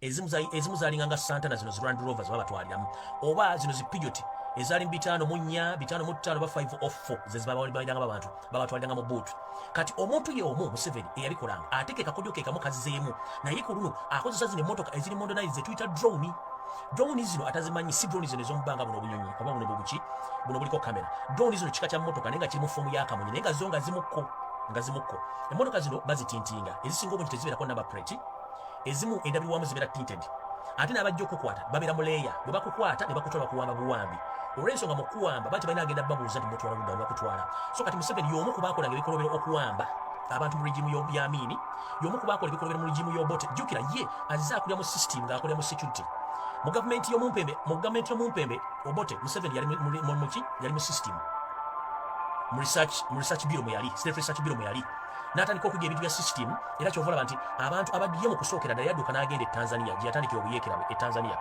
Ezimu zalinga nga Santana, zino zi Land Rovers babatwaliramu, oba zino zi Peugeot ezaali mu 54, 55 ba 504, zezibabaliranga abantu babatwaliranga mu boot. Kati omuntu ye omu Museveni eyabikolanga ate ke kakodyo ke kamu kazzeemu, naye ku luno akozesa zino emmotoka eziri modernized zetuyita drone. Drone zino atazimanyi, si drone zino ez'omubanga, buno obunyonyi oba buno bubuki buno buliko kamera. Drone zino kika kya mmotoka naye nga kiri mu form y'akamunye, naye nga zo nga zimukko. Emmotoka zino bazitintinga, ezisinga obungi tezibeerako number plate, ezimu endabirwamu zibeera tinted, ate n'abajja okukwata babeera mu leeya. Bwe bakukwata ne bakutwala, bakuwamba buwambi, olw'ensonga mu kuwamba bati balina agenda babuuza nti mutwala ludda, bakutwala. So kati Museveni y'omu ku baakolanga ebikolobero okuwamba abantu mu regime ya Amini, y'omu ku baakola ebikolobero mu regime y'Obote. Jjukira ye azze akulira mu system ng'akolera mu security mu gavumenti y'omumpembe, mu gavumenti y'omumpembe Obote. Museveni yali muki? Yali mu system, mu research bureau mwe yali, State Research Bureau mwe yali, n'atandika okuga ebintu bya system. Era kyova olaba nti abantu abaddiye mu kusookera ddala yadduka n'agenda e Tanzania, gye yatandikira obuyeekera bwe e Tanzania.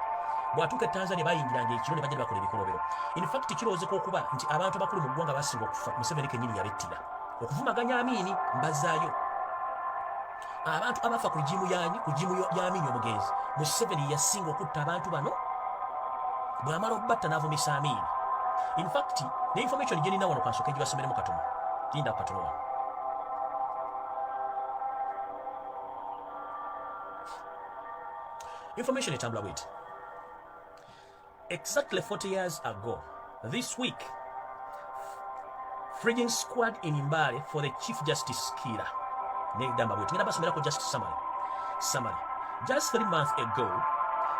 Bw'atuuka e Tanzania, bayingiranga ekiro ne bajja ne bakola ebikolobero. In fact, kirowoozeka okuba nti abantu abakulu mu ggwanga basinga okufa, Museveni kennyini yabettira okuvumaganya Amiini. Mbazaayo abantu abafa ku regime yanyi, ku regime ya Amiini omugenzi. Museveni yasinga okutta abantu bano. Bw'amala okubatta n'avumisa Amiini. In fact, ne information gye nina wano, kansooke gibasomeremu katono, linda katono wano. Information etambula bweti: exactly 40 years ago this week, fleeing squad in Mbale for the Chief Justice killer. Negamba bweti, ngenda basomerako just summary. Just 3 months ago,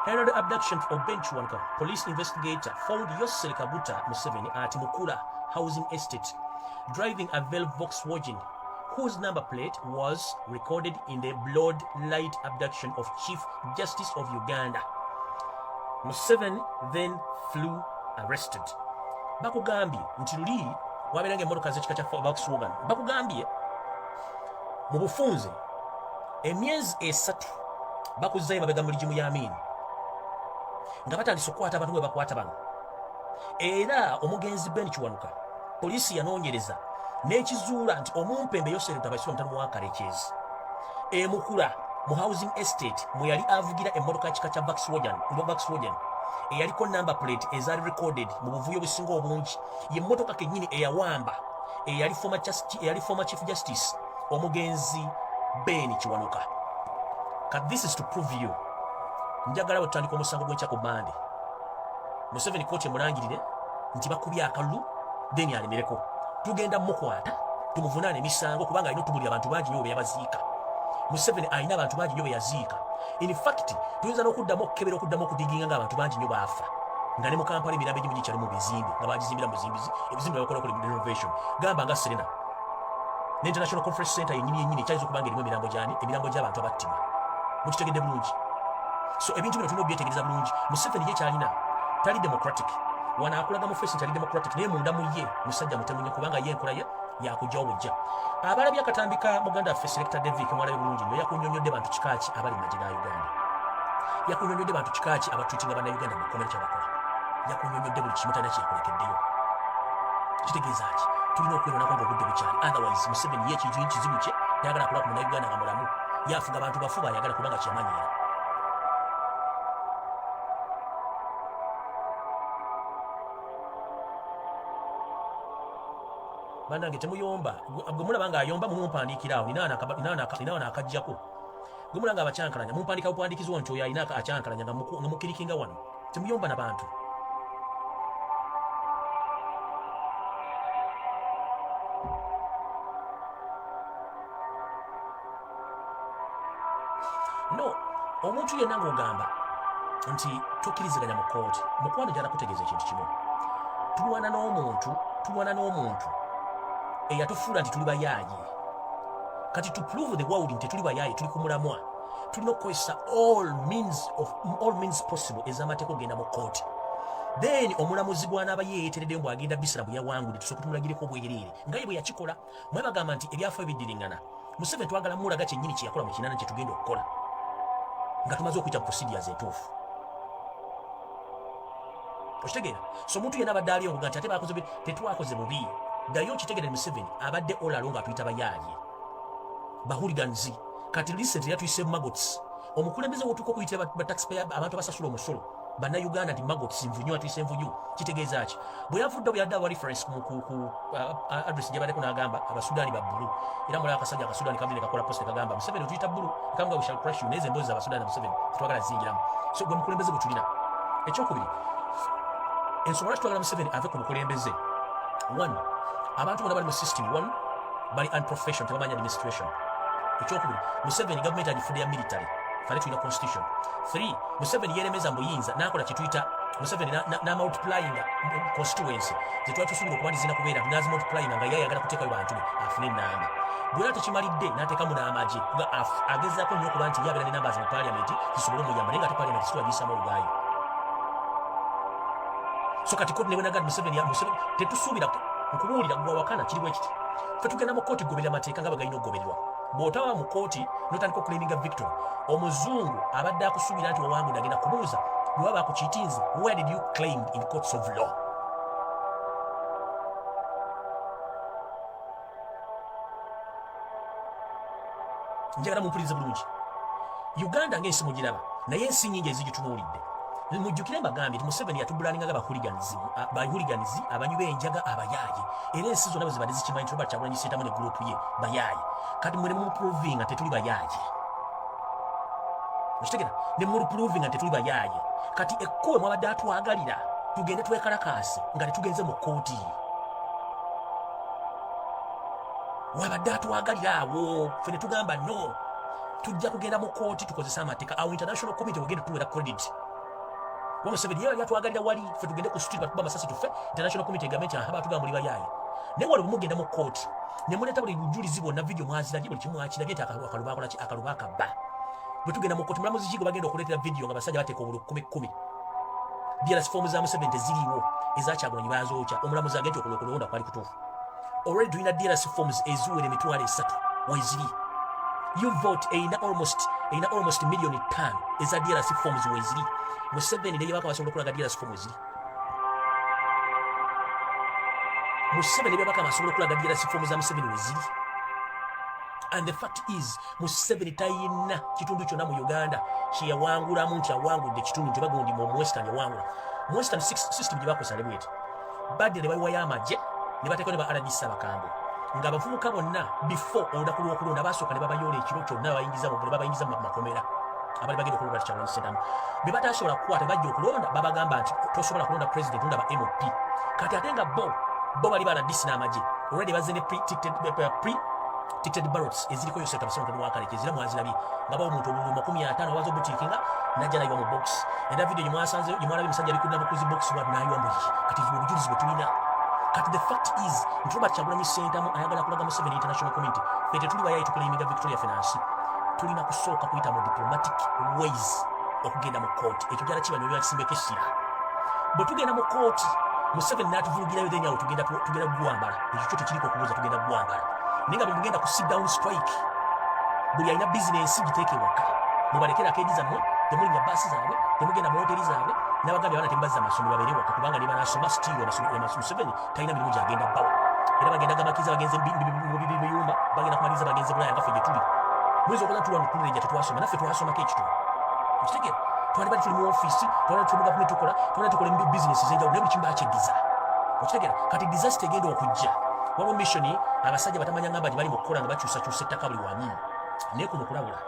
herald abduction of Ben Kiwanuka, police investigator found Yoweri Kaguta Museveni at Mukura housing estate driving a Volkswagen whose number plate was recorded in the blood light abduction of Chief Justice of Uganda. Museveni then flew arrested. Bakugambye nti luli wabeeranga emmotoka z'ekika kya Volkswagen. Bakugambye mu bufunze emyezi 3 bakuzzayo mabega mu regime ya Amini nga batandise okukwata abantu bwe bakwata bano. Era omugenzi Ben Kiwanuka, poliisi yanoonyereza n'ekizuula nti omumpembe Yoweri Tabasirwa mutabani wa Karekyezi emukula mu housing estate mwe yali avugira emmotoka kika kya Volkswagen eyaliko number plate ezaali recorded mu buvuyo obusinga obungi, ye mmotoka kennyini eyawamba eyali former Chief Justice omugenzi Ben Kiwanuka. Kat this is to prove you, njagala bwe tutandika omusango gw'enkya ku Mande, Museveni kooti emulangirire nti bakubye akalulu, then alemereko. Tugenda mukwata tumuvunaane emisango, kubanga alina otubulira abantu bangi nnyo bwe yabaziika. Museveni alina abantu bangi nnyo be yaziika. In fact, tuyinza n'okuddamu okukebera, okuddamu okudiginga nga abantu bangi nnyo baafa, nga ne mu Kampala emirambo egimu gikyali mu bizimbe, nga bagizimbira mu zimbizi ebizimbe bakolako renovation, gamba nga Serena ne International Conference Center yennyini yennyini ekyayinza okuba nga erimu emirambo gyani, emirambo gy'abantu abattibwa. Mukitegedde bulungi? So ebintu bino tulina obyetegereza bulungi. Museveni ye kyalina, tali democratic. Wano akulaga mu face nti ali democratic, naye munda mu ye musajja mutemu nnyo, kubanga ye enkola ye yakujjawo bujja. Abalabye akatambi ka muganda waffe Selector David, mwalabye bulungi nnyo, yakunyonyodde bantu kikaaki abali mu magye ga Uganda, yakunyonyodde bantu kikaaki abatwitinga Bannayuganda mu kkomera kyabakola, yakunyonyodde buli kimu, talina kyeyakulekeddeyo. Kitegeeza ki? Tulina okwerwanako nga obudde bukyali. Otherwise Museveni ye ekintu kizibu kye tayagala kulaba ku Munnayuganda nga mulamu, yafuga bantu bafu bayagala, kubanga kyeyamanyiira. Bannange, temuyomba. Gwe mulaba ng'ayomba, mumumpandiikira awo, ninaano akajjako. Gwe mulaba nga abakyankalanya, mumpandiika bupandiikizwa nti oyo alina akyankalanya, nga mukirikinga wano. Temuyomba na bantu. No omuntu yenna ng'ogamba nti tokkiriziganya mu kooti, mukwano, gyala kutegeeza ekintu kimu: tulwana n'omuntu, tulwana n'omuntu eyatufuula nti tuli bayaaye. Kati to prove the world nti tetuli bayaaye, tuli ku mulamwa, tulina okukozesa all means possible ez'amateeka okugenda mu kooti. Then omulamuzi gw'anaaba yeeyetereddeyo mbw'agenda bisira bwe yawangudde, tusooke tumulagireko obwereere nga ye bwe yakikola. Mwe bagamba nti ebyafaayo biddiriŋŋana. Museveni twagala mulaga kyennyini kye yakola mu 80 kye tugenda okukola nga tumaze okuyita mu procedures entuufu. Okitegeera? So omuntu yenna abadde ali okuga nti ate bakoze, tetwakoze bubi, ddayo okitegeere. Museveni abadde olalo nga atuyita bayaaye, bahooligans. Kati recently yatuyise maggots. Omukulembeze wotuuka okuyitira ba taxpayer, abantu abasasula omusolo, Bannayuganda, nti maggots, nvunyu, atuyise nvunyu, kitegeeza ki? Bwe yavudde, bwe yadde awa reference ku address gye baddeko, n'agamba Abasudaani ba bbulu. Era mulaba akasajja Akasudaani kavudde ne kakola post, kagamba, "Museveni otuyita bbulu," kagamba, "We shall crush you." Naye emboozi z'Abasudaani, Museveni tetwagala ziyingiramu. So gwe mukulembeze gwe tulina. Ekyokubiri, ensonga lwaki twagala Museveni ave ku bukulembeze: one, abantu bonna bali mu system, one, bali unprofessional, tebamanyi administration. Ekyokubiri, Museveni gavumenti agifudde ya military, fale tulina constitution. Three, Museveni yeremeza mubuyinza, nakola kyetuyita Museveni namultiplyinga constituency zetwali tusuubira okuba nti zirina kubeera, nazimultiplyinga nga ye ayagala kuteekayo bantu be afune enamba. Bwera tekimalidde, n'ateekamu n'amagye nga agezaako nnyo okuba nti ye abeera ne numbers mu parliament zisobole omuyamba, naye nga ate parliament situwagiyisamu olugaayo. So kati koti nebwenaga Museveni, Museveni tetusuubira. Nkubuulira gwawakana, kiri bwe kiti: ffe tugenda mu kooti kugoberera amateeka nga bwe galina okugobererwa. Bw'otaba mu kooti n'otandika okuclaiminga victory, omuzungu abadde akusuubira nti wawangudde agenda kubuuza, bwe baba bakukiitinze, "Where did you claim in courts of law?" Njagala mumpulirize bulungi. Uganda ng'ensi mugiraba, naye ensi nyingi ezigitunuulidde. Mujjukire mbagambye nti Museveni yatubulaningaga bahooligans, abanywi b'enjaga, abayaaye, era ensi zonna bwe zibadde zikimanyi nti Robert Kyagulanyi Ssentamu ne group ye bayaaye. Kati mwe ne mumuprovinga tetuli bayaaye, okitegera? Ne muluprovinga tetuli bayaaye. Kati ekkuwe mwabadde atwagalira tugende twekalakaase nga tetugenze mu kkooti, wabadde atwagalira awo, ffe ne tugamba no, tujja kugenda mu kooti tukozese amateeka. Awo international community wegenda tuwera credit kuba Museveni yali atwagalira wali ffe tugende ku street batuba amasasi tufe, international community egambe nti aha, batugamba muli bayaaye. Naye wali bwemugenda mu kooti ne muleeta buli bujulizi bwonna, video mwazirabye, buli kimu mwakirabye nti akalulu bakola ki? Akalulu bakabba. Bwe tugenda mu kooti, mulamuzi ki gwe bagenda okuleetera video nga basajja bateeka obulu kumi kumi? DRC form za Museveni teziriiwo, ezakyagulanyi bazookya. Omulamuzi agenda okulonda kwali kutuufu. Already tulina DRC forms eziwera 30,000 weziri. Uvote erina almost miliyoni 5 eza DRC forms weziri. Museveni nebyabaka basobola okulaga DRC form weziri. Museveni nebyabaka basobola okulaga DRC form za Museveni weziri. And the fact is, Museveni tayina kitundu kyonna mu Uganda kyeyawangulamu nti awangudde ekitundu, nti bagundi mu Western yawangula. Mu Western system gye bakozesa ne bweti, badde ne bayiwayo amagye ne bateekayo ne ba RDC abakambwe, ng'abavubuka bonna before olunaku lw'okulonda basooka ne babayoola ekiro kyonna, ne babayingiza mu makomera. Abali bagenda okulonda Kyagulanyi Ssentamu be batasobola kukwata, bajja okulonda, babagamba nti tosobola kulonda president, londa ba MP. Kati ate nga bo bali ba RDC n'amagye already bazze ne pre-ticketed ballots eziriko Yosef Tabasoma Wakale, ezira mwazirabye nga bawa omuntu obululu 50, waza obutiikinga najja nayiwa mu box. Era video gye mwasanze, gye mwalabye, omusajja ali kulina bukuzi box bwati nayiwa mbuyi. Kati obujulizi bwe tulina. Kati the fact is nti Robert Kyagulanyi Ssentamu ayagala kulaga Museveni, international community, ffe tetuli bayayi, tuclaiminga victory finance. Tulina kusooka kuyita mu diplomatic ways okugenda mu kooti. Ekyo gyala kibanywa byakisimbeko essira. Bwe tugenda mu kooti, Museveni n'atuvulugirayo, then awo tugenda kugwambala. Ekyo kyo tekiriko okubuuza, tugenda kugwambala. Naye nga bwe mugenda ku sit down strike, buli alina bizinensi giteeke waka, mubalekere arcade zammwe, temulinnya baasi zaabwe, temugenda mu hoteri zaabwe. N'abagambye abaana temubazza amasomero, babeere waka, kubanga ne banasoma still Museveni talina mirimu gyagenda bawa. Era bagenda gamakiza, bagenze mu biyumba, bagenda kumaliriza bagenze Bulaya nga ffe gye tuli. Muyinza okuza tulwa ntuleja, tetwasoma, naffe twasomako ekitono, okitegeera? Twali bali tuli mu ofiisi, twali tuli mu gavumenti tukola, twali tukola bizinesi ez'enjawulo, naye buli kimu bakyeddiza, okitegeera? Kati disaster egenda okujja. Waliwo mission abasajja batamanya ngamba gye bali mu kukola nga bakyusakyusa ettaka buli wamu. Naye kuno kulabula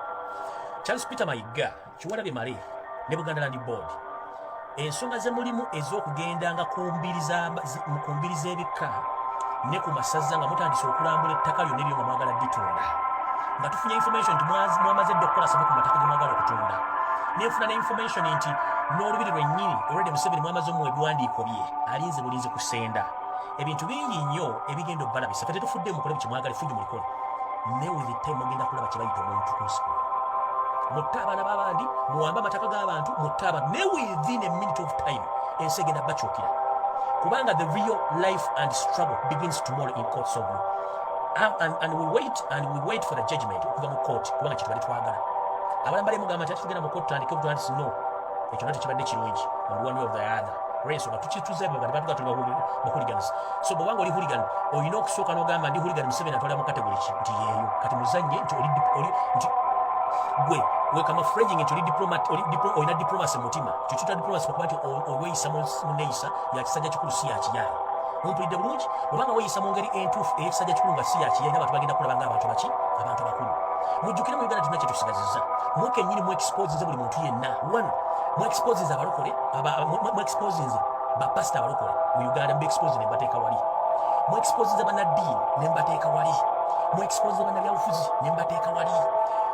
Charles Peter Mayiga, Kiwalabye Male ne Buganda Land Board, ensonga ze mulimu ez'okugendanga ku mbiri z'ebika ne ku masaza nga mutandise okulambula ettaka lyonna eryo nga mwagala ditunda, nga tufunye information nti mwamaze dda okukola survey ku mataka ge mwagala okutunda. Nenfuna ne information nti n'olubiri lwennyini already Museveni mwamaze omuwa ebiwandiiko bye, alinze bulinzi kusenda. Ebintu bingi nnyo ebigenda obbalabisa. Fe tetufudde, mukole kyemwagala, effujjo mulikole, naye with the time mugenda kulaba kye bayita omuntu ku nsi kuno. Mutte abaana b'abandi, muwambe amataka g'abantu, mutte abantu, naye within a minute of time ensi egenda bakyukira, kubanga the real life and struggle begins tomorrow in courts of law. And we wait and we wait for the judgment okuva mu court, kubanga kyetubadde twagala. Abalala bali mugamba nti ate tugenda mu court tutandike obutandisi. No, ekyo nakyo kibadde kirungi on one way of the other, olw'ensonga tukituze nga tebatuga tuli bahooligans. So bw'obanga oli hooligan, olina okusooka n'ogamba ndi hooligan, Museveni atwala mu category ki? Nti yeeyo. Kati muzanye nti oli nti gwe Wecamouflaging nti oli diplomat, olina diplomacy mu mutima. Kyo kitwa diplomacy, okuba nti oweeyisa mu nneeyisa ya kisajja kikulu, si ya kiyaaye. Mumpulidde bulungi? Obanga weeyisa mu ngeri entuufu ey'ekisajja kikulu nga si ya kiyaaye, n'abantu bagenda kulaba ng'abantu baki? Abantu abakulu. Mujjukire, mu Uganda tulina kye tusigazizza. Mwe kennyini mu exposinze buli muntu yenna. One, mu exposinze abalokole, mu exposinze bapasita abalokole mu Uganda, mu expose ne mbateeka wali. Mu exposinze bannaddiini ne mbateeka wali. Mu exposinze bannabyabufuzi ne mbateeka wali.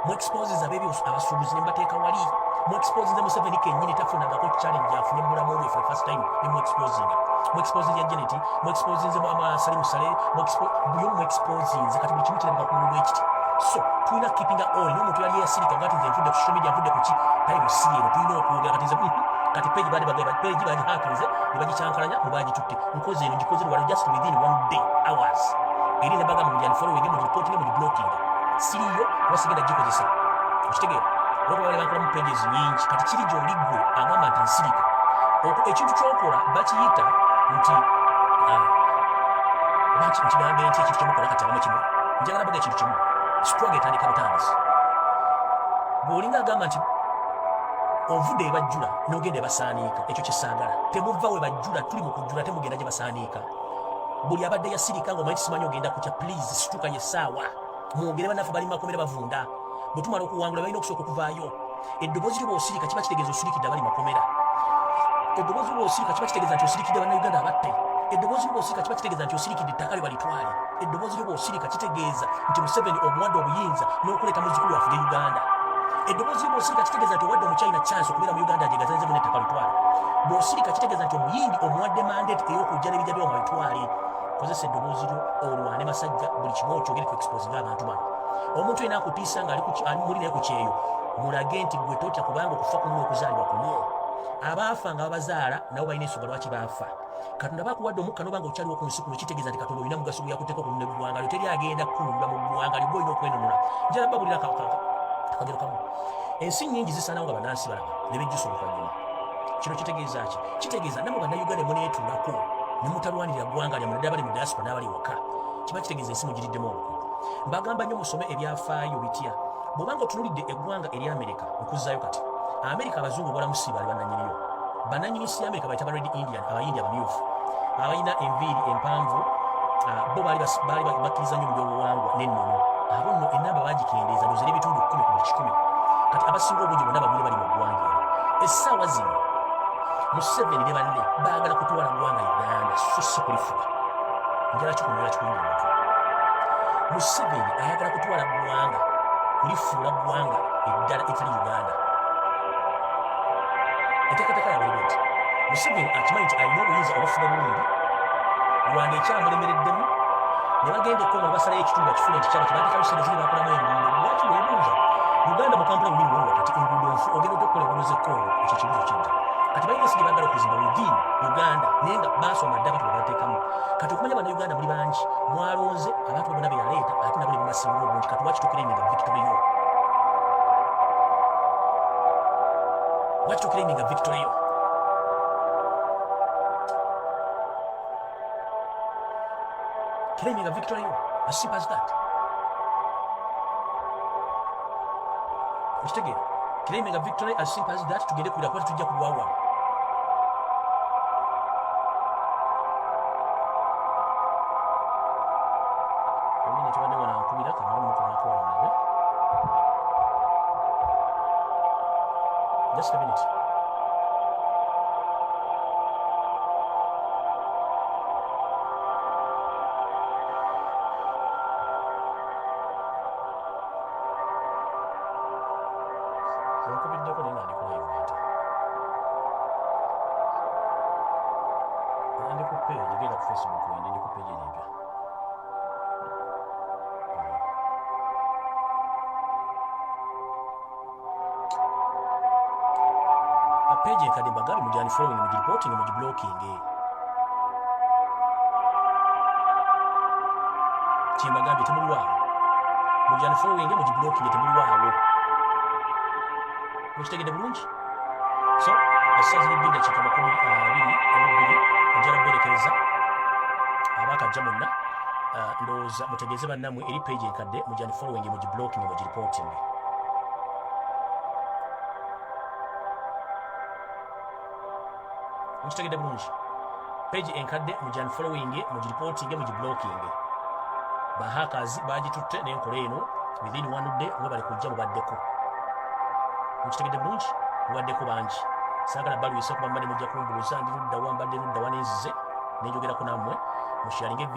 Mu exposinze ab'ebyo abasuubuzi ne mbateeka wali. Mu exposinze Museveni kennyini, tafunangako challenge afunye mu bulamu bwe for the first time, ne mu exposinga. Mu exposinze ya Janet, mu exposinze Salim Saleh, buli omu mu exposinze. Kati buli kimu kirabika ku lulwe ekiti. So tulina keeping on. N'omuntu yali yasirika nga ti nze nvudde ku social media, nvudde ku ki, time si eno, tulina okwogera. Kati nze kati page baali bagamba page bagihakinze ne bagikyankalanya mu bagitutte. Nkoze eno, ngikoze wano just within one day, hours eri, ne bagamba mugi unfollowing, mugi reporting, mugi blocking. Siriyo kuba sigenda gikozesa. Okitegeera? Olwokuba bali bankolamu pages nyingi. Kati kiri gy'oli ggwe agamba nti nsirika. Ekintu kyokola bakiyita nti oba nkigambe nti ekintu kyemukola kati abamu kimu. Njagala baga ekintu kimu: struggle etandika butandisi. Bw'olinga agamba nti ovudde ebajjula n'ogenda ebasaaniika, ekyo kyesaagala. Temuva we bajjula, tuli mu kujjula, temugenda gye basaaniika. Buli abadde yasirika nga omanyi tisimanyi ogenda kutya, please situka, yessaawa mwogere. Bannaffe bali makomera bavunda. Bwe tumala okuwangula, balina okusooka okuvaayo. Eddoboozi lyo bw'osirika kiba kitegeeza osirikidde abali makomera. Eddoboozi lyo bw'osirika kiba kitegeeza nti osirikidde Bannayuganda abatte. Eddoboozi lyo bw'osirika kiba kitegeeza nti osirikidde ettaka lyo balitwale. Eddoboozi lyo bw'osirika kitegeeza nti Museveni omuwadde obuyinza n'okuleeta muzzukulu afuge Uganda. Eddoboozi lyo bw'osirika kitegeeza nti owadde Omuchina chance okubeera mu Uganda gye gazenze ettaka litwale. Bw'osirika kitegeeza nti Omuyindi omuwadde mandate ey'okujja n'ebijja byo nga bitwale. Kozesa eddoboozi lyo olwane masajja, buli kimu okyogere, ku exposinga abantu bano. Omuntu yenna akutiisa nga ali muli naye ku kyeyo, mulage nti gwe totya, kubanga okufa kumu n'okuzaalibwa kumu. Abaafa nga babazaala nabo balina ensonga lwaki baafa. Katonda bakuwadde omukka noba nga okyaliwo ku nsi kuno, kitegeeza nti Katonda olina mugaso gwe yakuteeka okununa eggwanga lyo. Teri agenda kukununula mu ggwanga lyo, gwe olina okwenunula. Njala babulira akagero kamu. Ensi nnyingi zisaanawo nga bannansi balaba ne bejjusa oluvannyuma. Kino kitegeeza ki? Kitegeeza nammwe Bannayuganda muneetuulako ne mutalwanirira ggwanga lyammwe, naddala bali mu diaspora n'abali waka, kiba kitegeeza ensi mugiriddemu olukwe. Mbagamba nnyo musome ebyafaayo bitya. Bw'obanga otunulidde eggwanga erya Amerika, nkuzaayo kati Amerika, abazungu bolamu si baali bannanyiniyo. Bannanyini nsi ya Amerika bayita ba Red Indian, Abayindi abamyufu abalina enviiri empanvu. Bo baali bakkiriza nnyo mu byobuwangwa n'ennono. Abo nno enamba bagikendeeza, ndowooza eri ebitundu 10 ku buli 100. Kati abasinga obungi bonna bagwire bali mu ggwanga ero. Essaawa zino Museveni ne banne baagala kutwala ggwanga Uganda, so si kulifuga. Njala kikunyula kikuyingira mutwe. Museveni ayagala kutwala ggwanga, kulifuula ggwanga eddala etali Uganda. Enteekateeka yaabwe eri nti Museveni akimanyi nti alina obuyinza obufuga bulungi. Rwanda ekyamulemereddemu ne bagenda e Kongo ne basalayo ekitundu bakifuule nti kyaba kyebateekayo sente ziri bakolamu enguudo. Lwaki weebuuza Uganda mu Kampala wenyini woli wakati enguudo nfu, ogenda otya okukola enguudo z'e Kongo? Ekyo kibuuzo kijja. Kati balina ensi gye baagala okuzimba within Uganda, naye nga baasoma dda abantu bwe bateekamu. Kati okumanya Bannayuganda muli bangi mwalonze abantu bonna be yaleeta, ate nabo ne babasinga obungi. Kati lwaki toclaiminga victory yo? Lwaki toclaiminga victory yo? Claiming a victory yo, as simple as that. Okitegeera? Claiming a victory, as simple as that. Tugende kubira kuba tetujja kulwawa. Oli netubadde wano ankubira, kamale mukuonako wano ndabe. Just a minute. Onkubiddeko naye nga ndi ku live, ate nga ndi ku page. Genda ku Facebook wende, ndi ku page eno empya. Page enkadde mbagambye mugi unfollowing, mugi reporting, mugi blocking. Kyembagambye, temulwawo. Mugi unfollowing, mugi blocking, temulwawo. Mukitegedde bulungi? So essaawa ziri 2:22. Njala berekereza abakajja mwenna. Ndowooza mutegeeze bannammwe eri page enkadde mugi unfollowing, mugi blocking, mugi reporting. Mukitegedde bulungi? Page enkadde mugi unfollowing, mugireporting, mugiblocking. Bahackers bagitutte n'enkola eno within one day. Mwe bali kujja mubaddeko. Mukitegedde bulungi? Mubaddeko bangi. Saagala balwisa kuba mbadde mujja kumbuuza ndi ludda wa, mbadde ludda wa, nenzize nenjogerako nammwe. Musharinge.